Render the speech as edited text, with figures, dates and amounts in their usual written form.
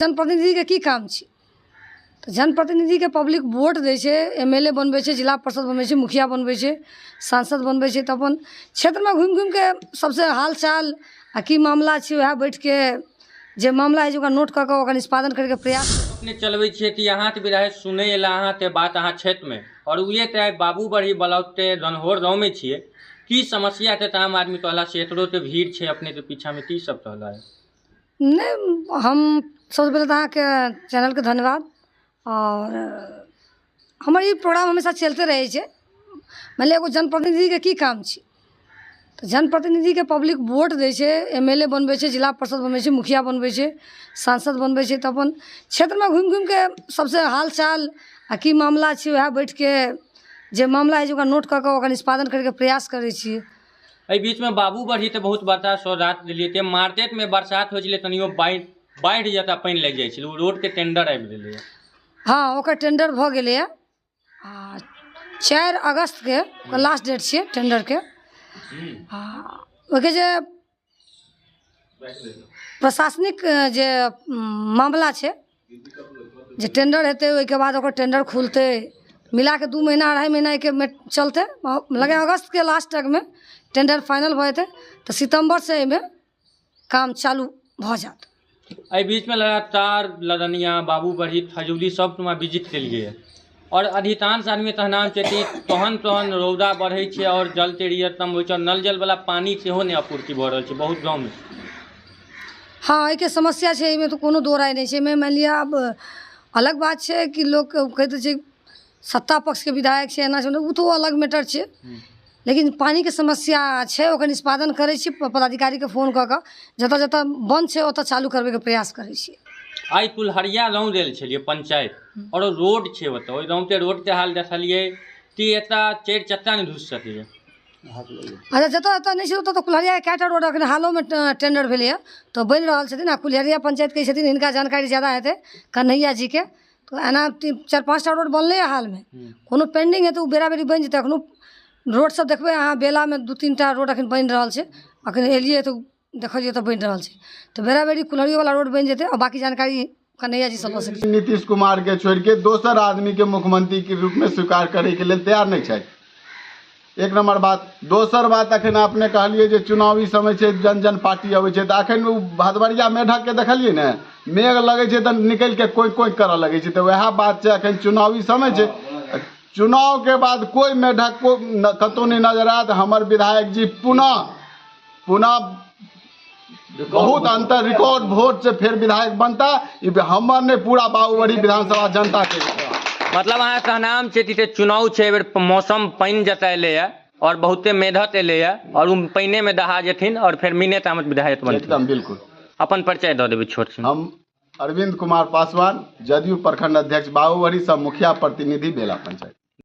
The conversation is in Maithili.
जनप्रतिनिधिके की काम छै? तऽ जनप्रतिनिधिके पब्लिक वोट दै छै, एम एल ए बनबै छै, जिला परिषद बनबै छै, मुखिया बनबै छै, सांसद बनबै छै, तऽ अपन क्षेत्रमे घुमि घुमिके सबसँ हाल चाल आ की मामला छै, वएह बैठके जे मामला होइ छै, ओकरा नोट कऽ कऽ ओकर निष्पादन करैके प्रयास। अपने चलबै छियै कि अहाँके विधायक सुनै एला अहाँके बात अहाँ क्षेत्रमे आओर उहे तऽ बाबूबरही ब्लॉकके रनहोर गाँवमे छियै, की समस्या छै? तऽ आम आदमी कहला से एतरो तऽ भीड़ छै अपनेके पीछामे, की सब कहला है? नहि, हम सबसँ पहिले तऽ अहाँके चैनलके धन्यवाद। आओर हमर ई प्रोग्राम हमेशा चलिते रहै छै। मानि लिअ, एगो जनप्रतिनिधिके की काम छै? तऽ जनप्रतिनिधिके पब्लिक वोट दै छै, एम एल ए बनबै छै, जिला परिषद बनबै छै, मुखिया बनबै छै, सांसद बनबै छै, तऽ अपन क्षेत्रमे घुमि घुमिके सबसँ हाल चाल आ की मामला छै, वएह बैठके जे मामला होइ छै, ओकरा नोट कऽ कऽ ओकर निष्पादन करैके प्रयास करै छियै। एहि बीचमे बाबूबरही तऽ बहुत बड़का सौगात देलियै ते मार्केटमे बरसात होइ छलै, तनियो बाढ़ि बाढ़ि जकाँ पानि लागि जाइ छलै। ओ रोडके टेंडर आबि गेलैए? हँ, ओकर टेंडर भऽ गेलैए आ 4 अगस्तके ओकर लास्ट डेट छियै टेंडरके। आ ओहिके जे प्रशासनिक जे मामला छै, जे टेंडर हेतै, ओहिके बाद ओकर टेंडर खुलतै। मिला कऽ 2 महीना, 2.5 महीना एहिके चलतै। लगै अगस्तके लास्ट तकमे टेंडर फाइनल भऽ जेतै, तऽ सितम्बरसँ एहिमे काम चालू भऽ जायत। एहि बीचमे लगातार लदनिया, बाबूबरही, खजूरी सब ठमा विजिट केलियै आओर अधिकांश आदमी कहना छै कि तहन तहन रौदा बढ़ै छै आओर जलके रियत कम होइ छै आओर नल जलवला पानी सेहो नहि आपूर्ति भऽ रहल छै बहुत गाँवमे। हँ, एहिके समस्या छै, एहिमे तऽ कोनो दो राय नहि छै। एहिमे मानि लिअ, आब अलग बात छै कि लोक कहि दै छै सत्ता पक्षके विधायक छै, एना छै, ओ तऽ ओ अलग मैटर छै, लेकिन पानिके समस्या छै। ओकर निष्पादन करै छी। पदाधिकारीके फोन कऽ कऽ जतऽ जतऽ बन्द छै, ओतऽ चालू करबैके प्रयास करै छी। आइ कुल्हरिया गाँव गेल छलियै पंचायत आओर ओ रोड छै ओतऽ, ओहि गाँवके रोडके हाल देखलियै कि एतऽ चारि चक्का नहि घुसि सकैए। अच्छा, जतऽ जतऽ नहि छै, ओतऽ तऽ कुल्हरियाके कएटा रोड एखन हालोमे टेंडर भेलैए, तऽ बनि रहल छथिन। आ कुल्हरिया पंचायतके छथिन, हिनका जानकारी ज्यादा हेतै, कन्हैया जीके। तऽ एना तीन चारि पाँचटा रोड बनलैए हालमे। कोनो पेंडिंग हेतै, ओ बेरा बेरी बनि जेतै। एखनो रोड सब देखबै अहाँ, बेलामे दू तीनटा रोड एखन बनि रहल छै। एखन एलियै तऽ देखलियै तऽ बनि रहल छै। तऽ बेरा बेरी कुल्हरियोवला रोड बनि जेतै आ बाँकी जानकारी कन्हैया जी सँ लऽ सकै छी। नीतीश कुमार के छोड़ि के दोसर आदमी के मुख्यमंत्री के रूप में स्वीकार करे के लेल तैयार नहि छथि, एक नंबर बात। दोसर बात, अखन अपने कहलियै जे चुनावी समय छै, जन जन पार्टी अबै छै, तऽ अखन ओ भदबरिया मेढक के देखलियै ने, मेघ लगै छै तऽ निकलि के कोइ कोइ करऽ लगै छै। तऽ वएह बात छै, अखन चुनावी समय छै। चुनाव के बाद कोइ मेढक को कतहु नहि नजर आयत। हमर विधायक जी पुनः पुनः बहुत अंतर, रिकॉर्ड वोट से फेर विधायक बनता। ई हमर नहि, पूरा बाबूबड़ी विधानसभा जनता के। मतलब अहाँ कहनाम छै कि चुनाव छै, एहि बेर मौसम पानि जकाँ एलैए आओर बहुते मेघत एलैए आओर ओ पानिएमे दहा जेथिन आओर फेर मिने तामत विधायक बनथिन? एकदम बिल्कुल। अपन परिचय दऽ देबै छोट सन। हम अरविंद कुमार पासवान, जदयू प्रखंड अध्यक्ष बाबूबड़ी, सब मुखिया प्रतिनिधि, बेला पंचायत।